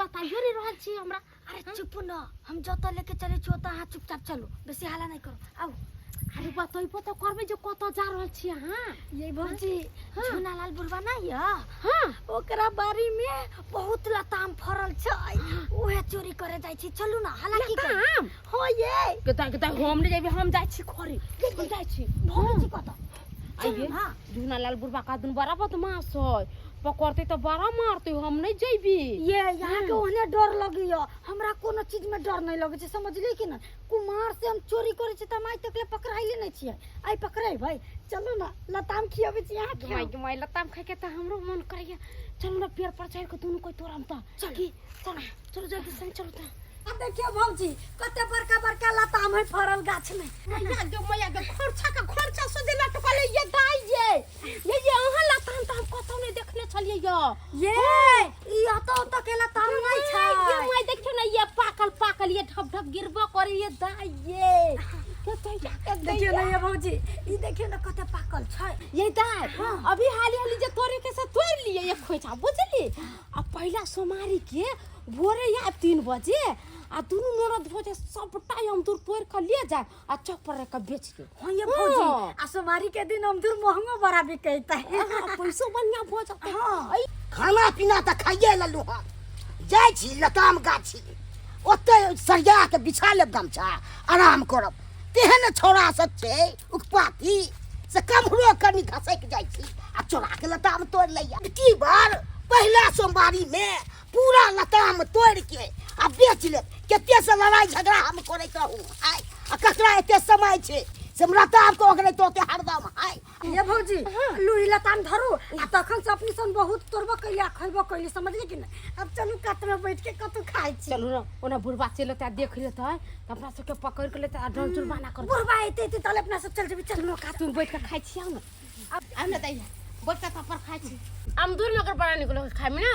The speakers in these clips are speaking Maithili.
बताइयो नहीं रहल छी हमरा। अरे चुप न, हम जतऽ लेके चलै छी ओतऽ अहाँ चुपचाप चलू, बेसी हाला नहि करू, आउ। अरे बतैबो तऽ करबै जे कतऽ जा रहल छी अहाँ। ये भौजी, झुनालाल बुढ़वा नहीं है? हाँ। ओकरा बाड़ी में बहुत लताम फरल छै, उहे चोरी करे जाइ छी, चलू ना। हालांकि लताम? हाँ ये। केता केता हम नहीं जाबे, हम जाइ छी खरी, हम जाइ छी। भौजी कतऽ? आइए। हाँ। झुनालाल बुढ़वा का दुन बड़ा बदमाश है, पकड़ते तो बड़ा मारते, हम नहीं जेबी। ये यहाँ के ओहने डर लगैया, हमरा कोनो चीज में डर नहीं लगै छै, समझलियै कि ना? कुमार से हम चोरी करै छी तऽ हम आइ तक ले पकड़ाइले नहि छियै, आइ पकड़ेबै। चलू ना, लताम खियाबै छी अहाँ। My गे my, लताम खाय के तऽ हमरो मन करैया। चलू ना, पेड़ पर चढ़ के दुनू कोई तोड़म तऽ। चल। की चल, चलो जल्दी से चलू तऽ। आ देखियौ भौजी, कते बड़का बड़का लताम है फरल गाछ में। मैया गे मैया गे, खोरछा के खोरछा से जे लटकल है, ये दाई ये ये ये अहाँ लताम तऽ हम कतौ नहि देखने छलियै यो। ये ई अतऽ ओतऽ के लताम नहि छै। ये my देखियौ ना, ये पाकल पाकल ये ढप ढप गिरबो करे, ये दाई ये देखियौ ना ये भौजी, ई देखियौ ना कते पाकल छै। ये दाई, अभी हाली हाली जे तोड़े के से तोड़ लिए ये खोइछा, बुझली? आ पहिला सोमारी के भोरे आयब 3 बजे आ दुनू ननद भौजाइ सबटा अमदूर तोड़ के ले जाय आ चौक पर रख के बेच के। हाँ ये भौजी, हाँ। आ सोमारी के दिन अमदूर महंगो बड़ा बिकैता है। हाँ, पैसो बढ़िया भऽ जेतै। हाँ। ऐ, खाना पीना तऽ खाइए लेलहुँ हँ, जाइ छी लताम गाछी, ओतै सरिया के बिछा लेब गमछा, आराम करब। तेहन छौड़ा सब छै उकपाती से कम्हरो कनि घसकि जाइ छी आ चोरा के लताम तोड़ि लैया। की बार पहिला सोमवारी में पूरा लताम तोड़ि के आ बेच लेब। कते से लड़ाई झगड़ा हम करैत रहू आइ, आ ककरा एते समय छै से हम लताम के ओगरैत रहतै हरदम आइ। ये भौजी, लुही लताम धरू, आ तखन से अपनी सन बहुत तोड़बो कैली आ खैबो कैली, समझली कि नहीं? अब चलू कात में बैठ के कतौ खाइ छी। चलू ना, ओना बुढ़बा चलि एतै आ देख लेतै तऽ अपना सबके पकड़ि के लेतै आ डर जुर्माना करतै। बुढ़बा एतै एतै तहले अपना सब चल जेबै, चलू ना कात में बैठ के खाइ छी। आउ ना, आउ ना दैया, बैठ के पर खाइ छी। अमदूर मगर बड़ा नीक लगै खाइमे ना।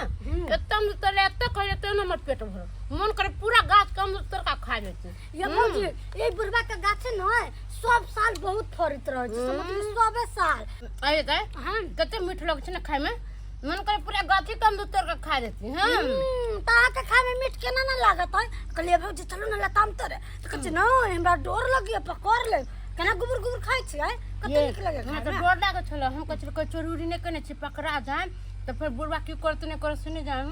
एते अमदूर तोड़ले, एते खैले तैयो ना हमर पेट भरल, मन करे पूरा गाछ के अमदूर तोड़ के खा लेती। ये भौजी, ये बुढ़बा के गाछ है ना, सब साल बहुत फरैत रहै छै, समझली? सबे साल। अरे दाइ, हाँ। कते मीठ लगै छै ने खाइमे, मन करे पूरा गाछी के अमदूर तोड़ के खा लेती। हाँ। तऽ अहाँके खाइमे मीठ केना ना लागत है? कहलियै भौजी चलू ना लताम तोड़े, तऽ कहै छै नहि हमरा डर लगैया, पकड़ ले, केना गुबुर गुबुर खाइ छियै, कते ये, नीक लगै हमरा तऽ खाइमे। डर लागै छलै, हम कहै छलियै चोरी उरी नहि केने छी, पकड़ा जाए तऽ फेर बुढ़बा की करतै नहि करतै से नहि जाए।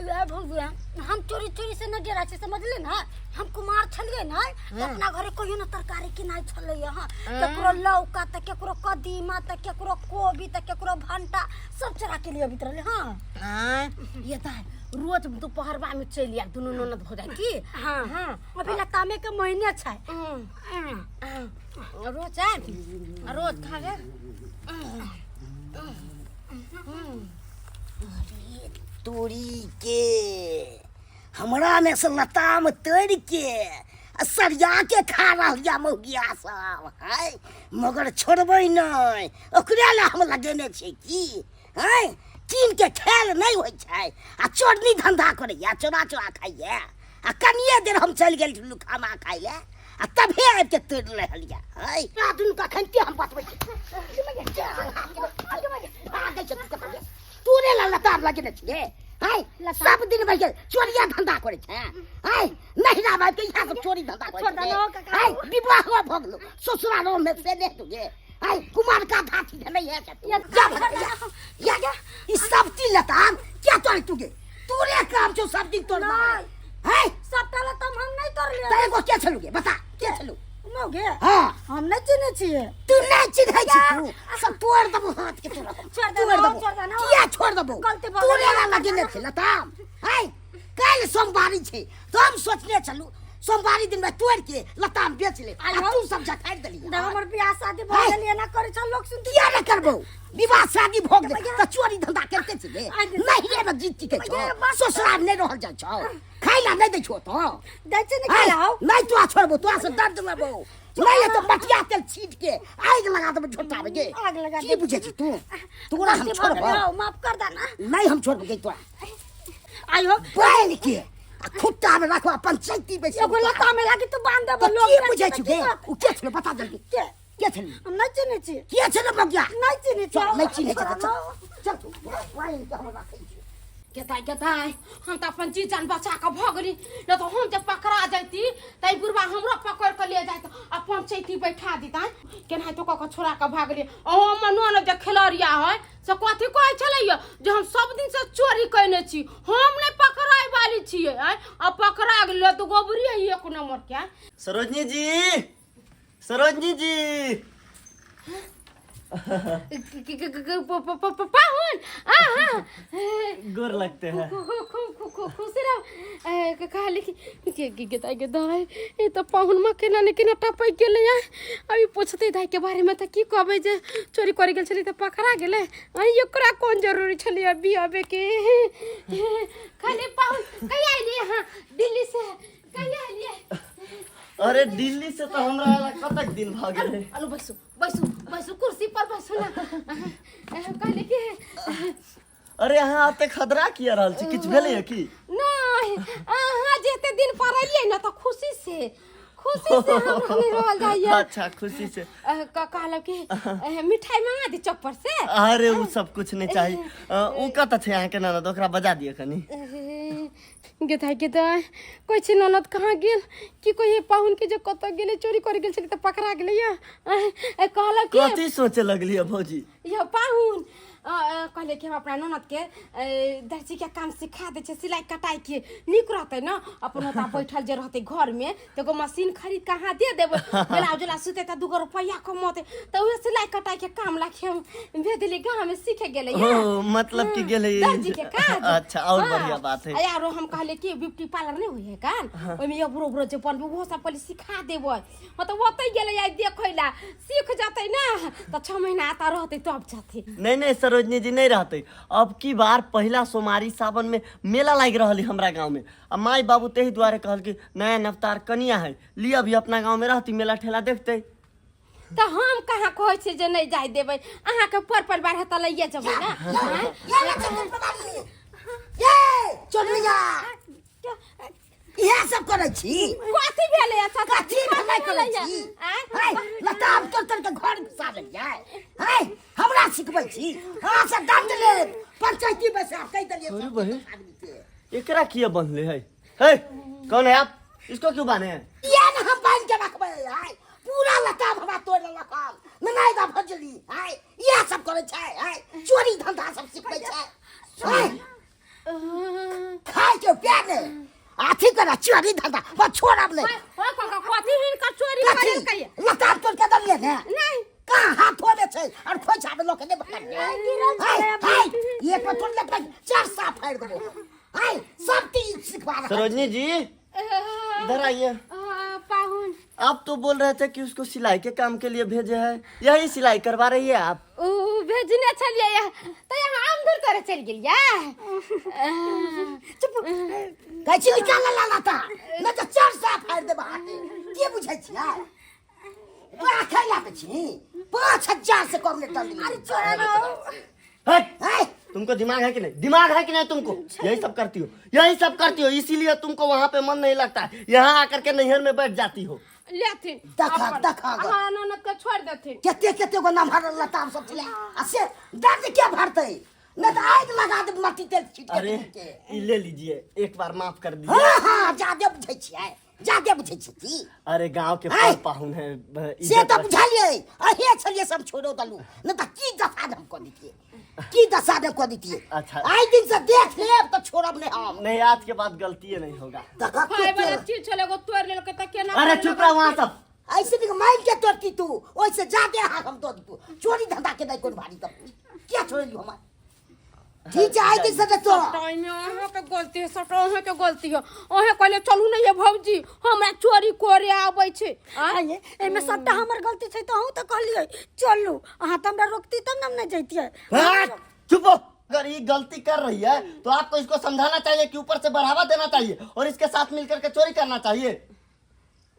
ये भौजी, हम चोरी चोरी से नहि डरा छी, समझली ना? हम कुमार छलियै ने तऽ अपना घरे कहियो ने तरकारी किनाइ छलैया। हाँ, केकरो लौका तऽ केकरो कदीमा तऽ केकरो कोबी तऽ केकरो भंटा, सब चोरा के लिए अबैत रहलै। हाँ। आँय, ये दाइ, रोज दोपहरबा में चलि आयब दुनू ननद भौजाइ की। हाँ। हाँ। अभी लतामे के महीने छै। रोज आयब आ रोज खाबे। तोरी के हमरा में से लताम तोड़ के आ सरिया के खा रहल या मौगिया सब है, मगर छोड़बै नहि, ओकरे लए हम लगेने छियै की है। कीन के खायल नहि होइ छै आ चोरनी धंधा करैया, चोरा चोरा खाइया। आ कनिए देर हम चलि गेल छलहुँ खाना खाइ लए आ तभे आबि के तोड़ि रहल यऽ है। तोरा दुनू के अखन के हम बतबै छी। तोरे ला लताम लगेने छियै है, सब दिन भरि गेल चोरिया धंधा करै छै है, नहिरा बाबि के इएह सब चोरी धंधा करै छोड़ छै दहो काका। है। विवाह भऽ गेलो ससुरालो में से नहि तुगे है, कुमार का धाथी भेलै है से तू। जा भगा, जा, जा, जा। ई सब चीज लताम क्या तोड़ तुगे, तोरे काम छौ सब दिन तोड़ना नहीं। है। सबटा लताम हम नहीं तोड़लियै। तऽ एगो के छलू गे, बता के छलू? मौगे? हाँ। हम नहीं चिन्है छियै। तू नहीं चिन्है छी तू, सब तोड़ देबो हाथ के तोरा। छोड़ देबो, तोड़ देबो। छोड़ देबो। किया छोड़ देबो? गलती भऽ तोरे गेल। ला लगेने छै लताम है। काल्हि सोमवारी छै तऽ हम सोचने छलू सोमवारी दिन में तोड़ के लताम बेच ले, आ तू सब झखारि देली। देख, हमर बियाह शादी भऽ है। गेल, एना करै छल लोक सुनते। किया नहि करबौ विवाह शादी भऽ गेल तऽ चोरी धंधा करिते छी गे? आइ दे- नहिरे मे जीत टिकै छौ, भैया, बस। ससुराल नहि रहल जाइ छौ, खाइ ला नहि दै छौ तऽ दै छै ने। आइ, खाइ आउ। नहि तोरा छोड़बौ, तोरा से दर्द लेबौ, नहि तो मटिया तेल छीट के आगि लगा देबौ झोटा में गे। आगि लगा की देब। बुझै छी तू, तोरा हम गलती भऽ छोड़बौ? गेल, हौ, माफ कर दे ना। नहि हम छोड़बौ गे तोरा। आई हो। बैल के आ खुट्टा में राखो आ पंचायती बैस। एगो लता में लागी तू बांध देबो, तो लोग की देखतै बुझै तऽ छी की गे? कहतै? उ के छलै बता जल्दी। के? के छलै? हम नहि चिन्है छी। के छलै बगिया? नहि चिन्है छी। चल, नहि चिन्है छी तऽ चल, चल तू, बैल के हम राखै छी। गेदाइ गेदाइ हम तऽ अपन जी जान बचा कऽ भऽ गेली नहि तऽ हम जे पकड़ा जैती तऽ ई बुढ़बा हमरो पकड़ कऽ ले जाइत आ पंचैती बैठा दिता केनाहितो कऽ कऽ छोड़ा कऽ भागली अहूँ हमर ननद जे खेलरिया है से कथी कहै छलैया जे हम सब दिन से चोरी कयने छी हम नहि पकड़ाय वाली छियै आँय आ पकड़ा गेलै तऽ गोबरी है एक नंबर के सरोजनी जी, सरोजनी जी। पाहुन आ हाँ गोर लगते हैं। खुश रहो। कहली कि के के दाई के दाई ई तऽ पाहुन माँ केना ने केना टपकि गेलै अभी पूछतै दाई के बारे में तऽ की कहबै जे चोरी करै गेल छलै तऽ पकड़ा गेलै। एकरा कोन जरूरी छलै अभी आबे के। कहली पाहुन कहिया अयलियै अहाँ दिल्ली से? कहिया अयलियै? अरे दिल्ली से तो हमरा आला कतक दिन भ गेलै। अनु बैसू बैसू बैसू कुर्सी पर बैसू ना। कहली कि अरे अहाँ एते खदरा किया रहल छी? किछु भेलै की? नहीं, अहाँ जेते दिन पर अलियै ना तऽ खुशी से खुशी से हमरा नहीं रहल जाइए। अच्छा खुशी से। कहलक कि मिठाई मंगा दी चौक पर से। अरे उ सब कुछ नहीं चाहिए। उ कतऽ छै अहाँके ननद? ओकरा बजा दिअ कनी। गेदाइ गेदाइ कहै छै ननद कहाँ गेल? की कहिए पाहुन के जे कतऽ गेलै चोरी करे गेल छलै तऽ पकड़ा गेलै या। कहलक कि कथी सोचे लगलियै भौजी? यो पाहुन कहले कि हम अपना ननद के दर्जी के काम सिखा दै छै सिलाई कटाई के नीक रहतै ना। अपन ओतऽ बैठल जे रहतै घर में तऽ एगो मशीन खरीद के अहाँ दे देबै, ब्लाउज उलाउज सितै तऽ दूगो रुपैआ कमौतै तऽ उहे सिलाई कटाई के काम लाखी हम भेज देली गाँव में सीखे गेलै। ओ मतलब कि गेलै दर्जी के काज। अच्छा और बढ़िया बात है। यारो हम कहले कि ब्यूटी पार्लर नहीं होई है कान ओइमे एबरो उबरो जे बनबै ओहो सब कहली सिखा देबै। हाँ तऽ ओतै गेलै आइ देखै ला सीख जतै ना तऽ 6 महीना आता रहतै तब जतै। नहीं नहीं सरोजनी जी नहीं रहते। अब की बार पहला सोमवारी सावन में मेला लाग रहल है हमरा गांव में आ माई बाबू तेही दुआरे कहल कि नया नवतार कनिया है लिया अभी अपना गांव में रहती मेला ठेला देखते। तऽ हम कहाँ कहै छी जे नहीं जाय देबै, अहाँके पर परिवार है तऽ लैये जेबै ना। ये चोरनिया इएह सब करै छी। कथी भेलै? अच्छा कथी भेलै करै छी? है लताम तोड़ तोड़ के घर घुसा देलियै। है हमरा सिखबै छी? अहाँ सब दंड लेब पंचायती बैसा कहि देलियै सब आदमी के। एकरा किया बंधले है? हे कौन है आप? इसको क्यों बांधे हैं? किया न हम बांध के रखबै? है पूरा लताम हमरा तोड़ लेलक हन ननाइ दा भजली। है इएह सब करै छै। है चोरी धंधा सब सिखबै छै। है खाय के प्यार ने अथी करा चोरी धंधा बस छोड़ब नहीं। कथी हिनकर चोरी कथी करेलकै? लताम तोड़ के देलियै ने? नहीं। कहाँ हाथ होबे छै और खोइछा में लोक नहि पकड़ले। हाय हाय एक पर तोड़ लेबै चार साफ फाड़ि देबो। हाय सब चीज सिखवा रहल। सरोजनी जी इधर आइए। पाहुन आप तो बोल रहे थे कि उसको सिलाई के काम के लिए भेजे है, यही सिलाई करवा रही है आप? उ भेजने छलियै तऽ यहाँ आम दूर करे चलि गेलियै। चुप कहै छी निकाल ला लता नहि तऽ चार साफ फाड़ि देबै हाथे। के बुझै छियै? तोरा खाइ ला छी 5000 से कम नहि टंगली। अरे चोरा हट! हाय तुमको दिमाग है कि नहीं? दिमाग है कि नहीं तुमको? यही सब करती हो, यही सब करती हो, इसीलिए तुमको वहाँ पे मन नहीं लगता है, यहाँ आकर के नैहर में बैठ जाती हो। लेथिन देखा, देखा। अहाँ ननद के छोड़ देथिन। कते कते गो नमहर लताम सब छलै आ से दर्द के भरतै नहीं तऽ आगि लगा देब मट्टी तेल छीट के। अरे ई ले लीजिए एक बार माफ कर दीजिए। हाँ हाँ जादे बुझै छियै, जादे बुझै छियै की? अरे गांव के हाय। पर पाहुन है, से इज्जत तऽ बुझलियै अहे छलियै सब छोड़ो देलू नहीं तऽ की दशा हम कऽ दितियै, की दशा हम कऽ दितियै। अच्छा। आइ दिन से देख लेब तऽ छोड़ब नहीं हम। नहीं आज के बाद गलती नहीं होगा। देखा खाय वाला कते चीज छलै एगो तोड़ि लेलकै तऽ केना? अरे चुप रहो वहाँ सब। ऐसे भी मारि के तोड़ती तू ओइसे जादे हाथ हम तोड़ दितू। चोरी धंधा के नहीं कोन भारी तब किया छोड़लियो हमरा? ठीक छै आइ दिन से तोड़। टाइम में अहाँके गलती है, सबटा अहाँके गलती है। अहें कहलियै चलू ने ये भौजी हमरा चोरी करे आबै छै। आइए एहिमे सबटा हमर गलती छै तऽ अहूँ तऽ कहलियै चलू, अहाँ तऽ हमरा रोकती तब ने हम नहि जैतियै। चुप हो। अगर ये गलती कर रही है तो आपको इसको समझाना चाहिए कि ऊपर से बढ़ावा देना चाहिए और इसके साथ मिलकर के चोरी करना चाहिए।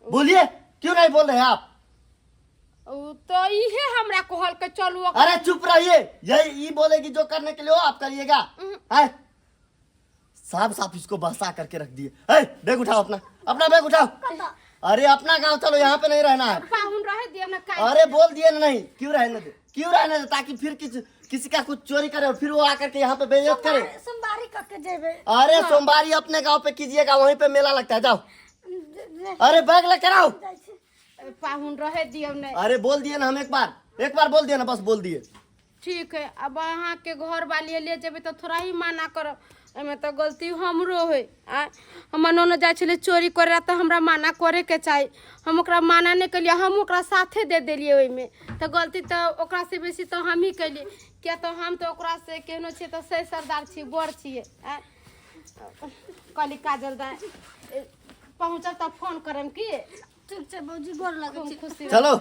बोलिए क्यों नहीं बोल रहे हैं आप? तो इहे हमरा कहल के चलू। अरे चुप रहिए, यही ये बोलेगी जो करने के लिए हो आप करिएगा। साफ साफ इसको बसा करके रख दिए। बैग उठाओ अपना, अपना बैग उठाओ। अरे अपना गांव चलो, यहाँ पे नहीं रहना है। पाहुन रहे दिए ना। अरे बोल दिए ना नहीं, क्यों रहने दे, क्यों रहने दे, ताकि फिर किसी का कुछ चोरी करे और फिर वो आकर के यहाँ पे बेइज्जत करे। सोमवारी कऽ के जेबै। अरे सोमवारी अपने गांव पे कीजिएगा, वहीं पे मेला लगता है, जाओ। अरे बैग लेकर आओ। जाइ छी। पाहुन रहे दियौ नहि। अरे बोल दिए ना हम, एक बार, एक बार बोल दिए ना, बस बोल दिए। ठीक है, अब अहाँके घर वाली ले जेबै तऽ थोड़ा ही माना करब, एहिमे तऽ गलती हमरो है। आ हमर ननद जाइ छलै चोरी करे ला तऽ हमरा माना करैके चाही, हम ओकरा माना नहि केलियै, हम ओकरा साथे दे देलियै ओहिमे, तऽ गलती तऽ ओकरासँ बेसी तऽ हमही केलियै, किया तऽ हम तऽ ओकरासँ केहनो छियै तऽ सही सरदार छियै, बड़ छियै। आ कहली काजल दाइ पहुँचब तऽ फोन करम की। ठीक छै भौजी, गोर लगै छी। खुशी। चलो,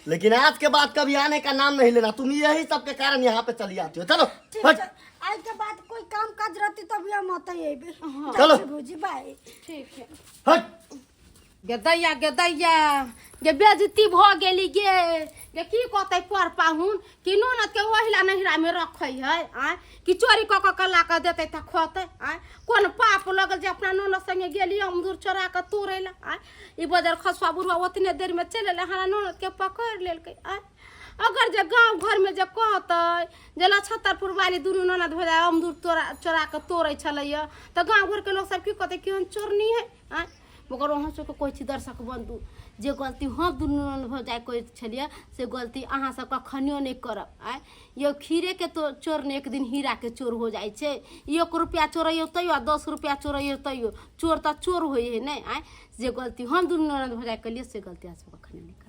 लेकिन आज के बाद कभी आने का नाम नहीं लेना। तुम यही सब के कारण यहाँ पे चली आती हो। चलो। ठीक हट। छै, आइ के बाद कोई काम काज रहती तभी हम ओतऽ अयबै। चलो। भौजी, बाय। ठीक है। हट। गे दैया, गे दैया, गे बेजती भऽ गेली गे। गे की कहतै पर पाहुन कि ननद के ओहिला नहिरा मे रखै है आँय, कि चोरी कऽ कऽ के ला कऽ देतै तऽ खतै आँय? कोन पाप लगल जे अपना ननद संगे गेली अमदूर चोरा कऽ तोड़ै लए आँय? ई बजर खसुआ बुढ़वा ओतने देर मे चलि एलै, हमरा ननद के पकड़ि लेलकै आँय। अगर जे गाँव घरमे जे कहतै जे लछत्तरपुर वाली दुनू ननद भैया अमदूर तोड़ा चोरा कऽ तोड़ै छलैया, तऽ गाँव घरके लोक सब की कहतै? केहन चोरनी है आँय। मगर अहाँ सबके कहै छी दर्शक बन्धु, जे गलती हम दुनू ननद भौजाइ करै छलियै से गलती अहाँ सब कखनियो नहि करब आँय। यौ खीरेके तो चोर ने एक दिन हीराके चोर हो जाइ छै। एक रुपैआ चोरैयौ तैयो आ 10 रुपैआ चोरैयौ तैयो चोर तऽ चोर होइ है नहि आँय। जे गलती हम दुनू ननद भौजाइ केलियै से गलती अहाँ सब कखनियो नहि करब।